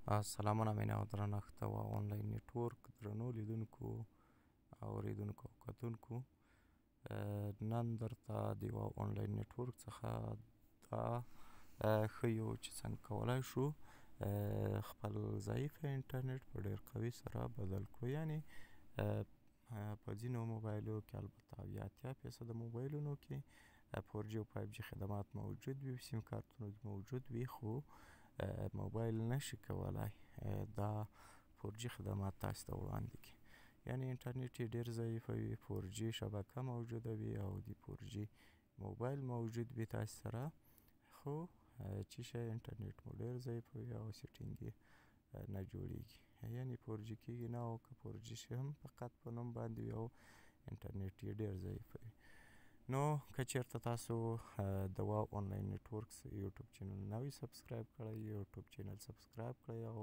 سلامونه، مینه او درنښت او آنلاین نیټورک درنو لیدونکو، اوریدونکو او کتونکو. نن درته د یوه آنلاین نیټورک څخه دا ښیو چې څنګه کولای شو خپل ضعیف انټرنیټ په ډیر قوي سره بدل کړو. یعنی په ځینو موبایلو کې، البته 70-80% موبایلونو کې 4G او 5G خدمات موجود وي، سیم کارتونو کې موجود وي، خو موبایل نشي کولای دا 4G خدمات تاسو ته وړاندې کړي. یعنی انټرنیټ یې ډیر ضعیف وي، 4G شبکه موجوده وي او د 4G موبایل موجود وي تاسو سره، خو چې شی انټرنیټ مو ډیر ضعیف وي او setting یې نه جوړیږي، یعنی 4G کیږي نه، او که 4G شي هم فقط په نوم باندې وي او انټرنیټ یې ډیر ضعیف وي. نو که چیرته تاسو د واو آنلاین نیټورکس یوټیوب channel نه وي subscribe کړی، یوټیوب channel subscribe کړئ او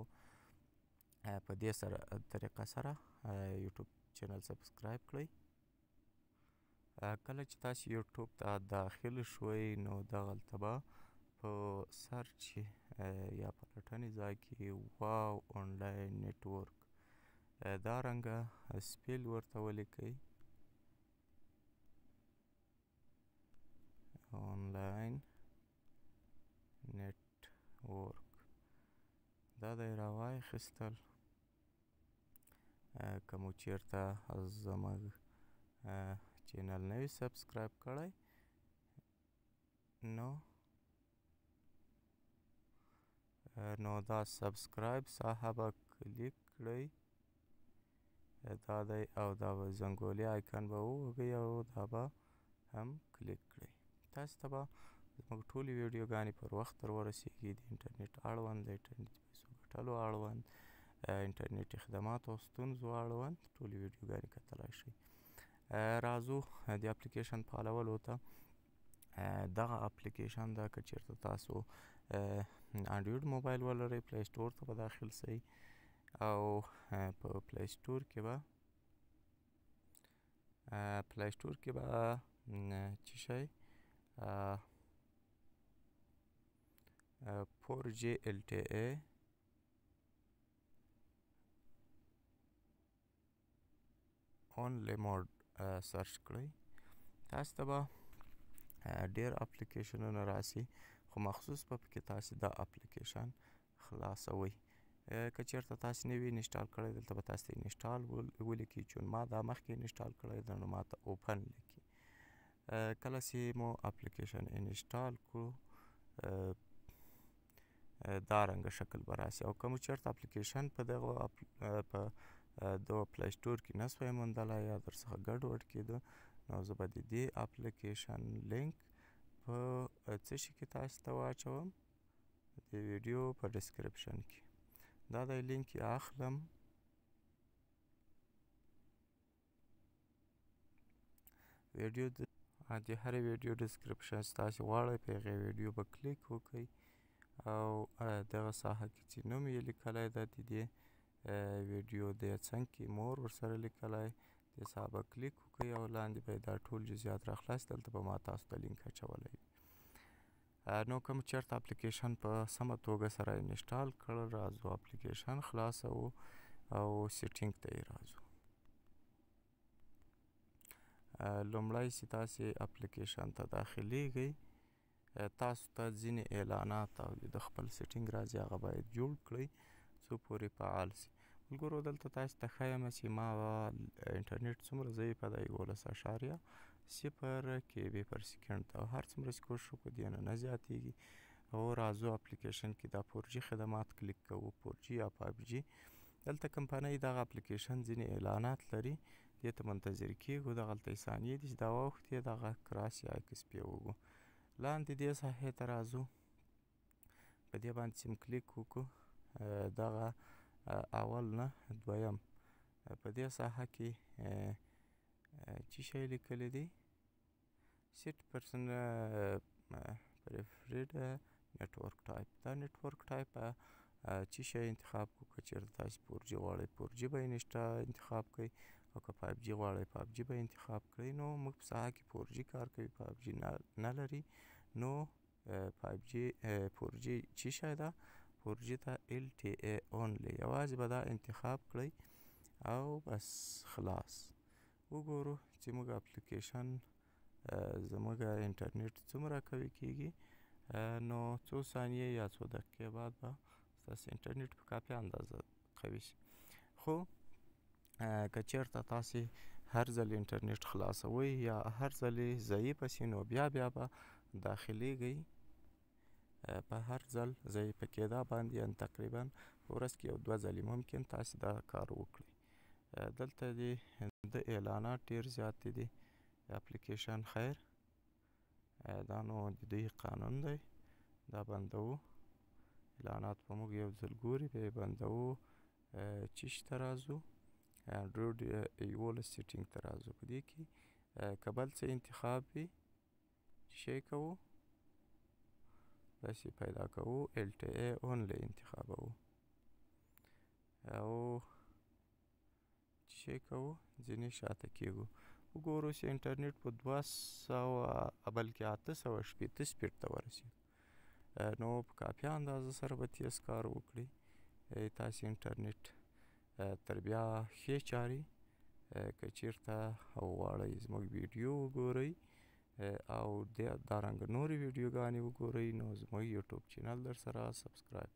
په دې سره طریقه سره یوټیوب channel subscribe کړئ. کله چې تاسو یوټیوب ته داخل شوئ، نو دغلته به په search یا پلټنې ځای کې واو آنلاین نیټورک دا رنګه spell ورته ولیکئ، آنلاین نیټورک. دا دی راواخیستل. که مو چیرته زموږ channel نه وي subscribe کړی، نو دا subscribe ساحه به کلیک کړئ. دا دی، او دا به زنګولي icon به ووهئ او دا به هم کلیک کړئ. تاسو ته به زموږ ټولې ویډیوګانې پر وخت در ورسیږي، د انټرنیټ اړوند، د انټرنیټ پیسو ګټلو اړوند، انټرنیټي خدماتو او ستونزو اړوند ټولې ویډیوګانې کتلای شئ. راځو د اپلیکیشن فعالولو ته. دغه اپلیکیشن ده، که چیرته تاسو انډروید موبایل ولرئ، Play Store ته به داخل سئ او په Play Store کې به چی شی 4G LTE only mode search کړئ. تاسو ته به ډیر اپلیکیشنونه راسي، خو مخصوص به پکې تاسو دا اپلیکیشن خلاصوئ. که چیرته تاسو نه وي install کړی، دلته به تاسو ته install ولیکي. چون ما دا مخکې install کړی ده، نو ما ته open لیکي. کله چې مو اپلیکیشن install کړو، دا رنګه شکل به راسي. او که مو چیرته اپلیکیشن په دغه په دغه Play Store کې نه سوی موندلی یا در څخه ګډوډ کېده، نو زه به د دې اپلیکیشن لینک په څه شي کې تاسو ته واچوم، د ویډیو په description کې. دا دی، لینک یې اخلم. ویډیو د هرې ویډیو description چې تاسو غواړئ، په هغې ویډیو به کلیک وکړئ او دغه ساحه کې چې نوم یې لیکلی ده، د دې ویډیو د څنګ کې more ورسره لیکلی، دې ساحه به کلیک وکړئ او لاندې به دا ټول جزئیات راخلاص. دلته به ما تاسو ته لینک اچولی وي. نو که مو چېرته اپلیکیشن په سمه توګه سره install کړ، راځو اپلیکیشن خلاصوو او setting ته یې راځو. لومړی چې تاسې اپلیکیشن ته داخلیږئ، تاسو ته ځینې اعلانات او د خپل setting راځي، هغه باید جوړ کړئ څو پورې فعال سي. ملګرو، دلته تاسو ته ښیم چې ما انټرنیټ څومره ضعیفه دی، 11.0 KB per second، او هر څومره چې کوښښ وکړو، دې نه نه زیاتیږي. او راځو اپلیکیشن کې دا 4G خدمات کلیک کوو، 4G یا 5G. دلته کمپنۍ دغه اپلیکیشن ځینې اعلانات لري، دې ته منتظر کیږو. دغلته یې ثانیې دي چې دا واوښتې، دغه cross یا X پې وګو. لاندې دې ساحې ته راځو، په دې باندې چې کلیک وکړو، دغه اول نه دویم په دې ساحه کې چی شی لیکلی دی، set person preferred network type. دا network type چی شی انتخاب کړو. که چېرته تاسو 4G غواړئ، 4G به انتخاب کړئ او که 5G غواړئ، 5G به انتخاب کړئ. نو موږ په ساحه کې 4G کار کوي، 5G نه لري. نو 5G 4G چی شی ده؟ 4G ته ال ټي ای اونلي، یوازې به دا انتخاب کړئ او بس خلاص. وګورو چې موږ اپلیکیشن زموږ انټرنیټ څومره قوي کیږي. نو څو ثانیې یا څو دقیقې بعد به ستاسو انټرنیټ په کافي اندازه قوي شي. خو که چیرته تاسې هر ځل انټرنیټ خلاصوئ یا هر ځل ضعیفه شي، نو بیا بیا به داخلیږئ، په هر ځل ضعیفه کېدا باندې، یعنې تقریبا په ورځ کې یو دوه ځلې ممکن تاسې دا کار وکړئ. دلته د اعلانات ډېر زیات دي اپلیکیشن. خیر، دا نو د دوی قانون دی، دا بندوو. اعلانات په موږ یو ځل ګوري، بیا یې بندوو. چیش ته راځو؟ انډروید 11 سیټینګ ته راځو. په دې کې که بل څه انتخاب وي، چې شی کوو، داسې پیدا کوو، ال ټي ای اونلی انتخابوو او چې شی کوو، ځینې شاته کیږو. وګورو چې انټرنیټ په 200 بلکې 860 سپیډ ته ورسېد، نو په کافي اندازه سره به تیز کار وکړي تاسې انټرنیټ. تر بیا ښې چارې. که چیرته غواړئ زموږ ویډیو وګورئ او دارنګه نورې ویډیوګانې وګورئ، نو زموږ یوټیوب چینل در سره سبسکرایب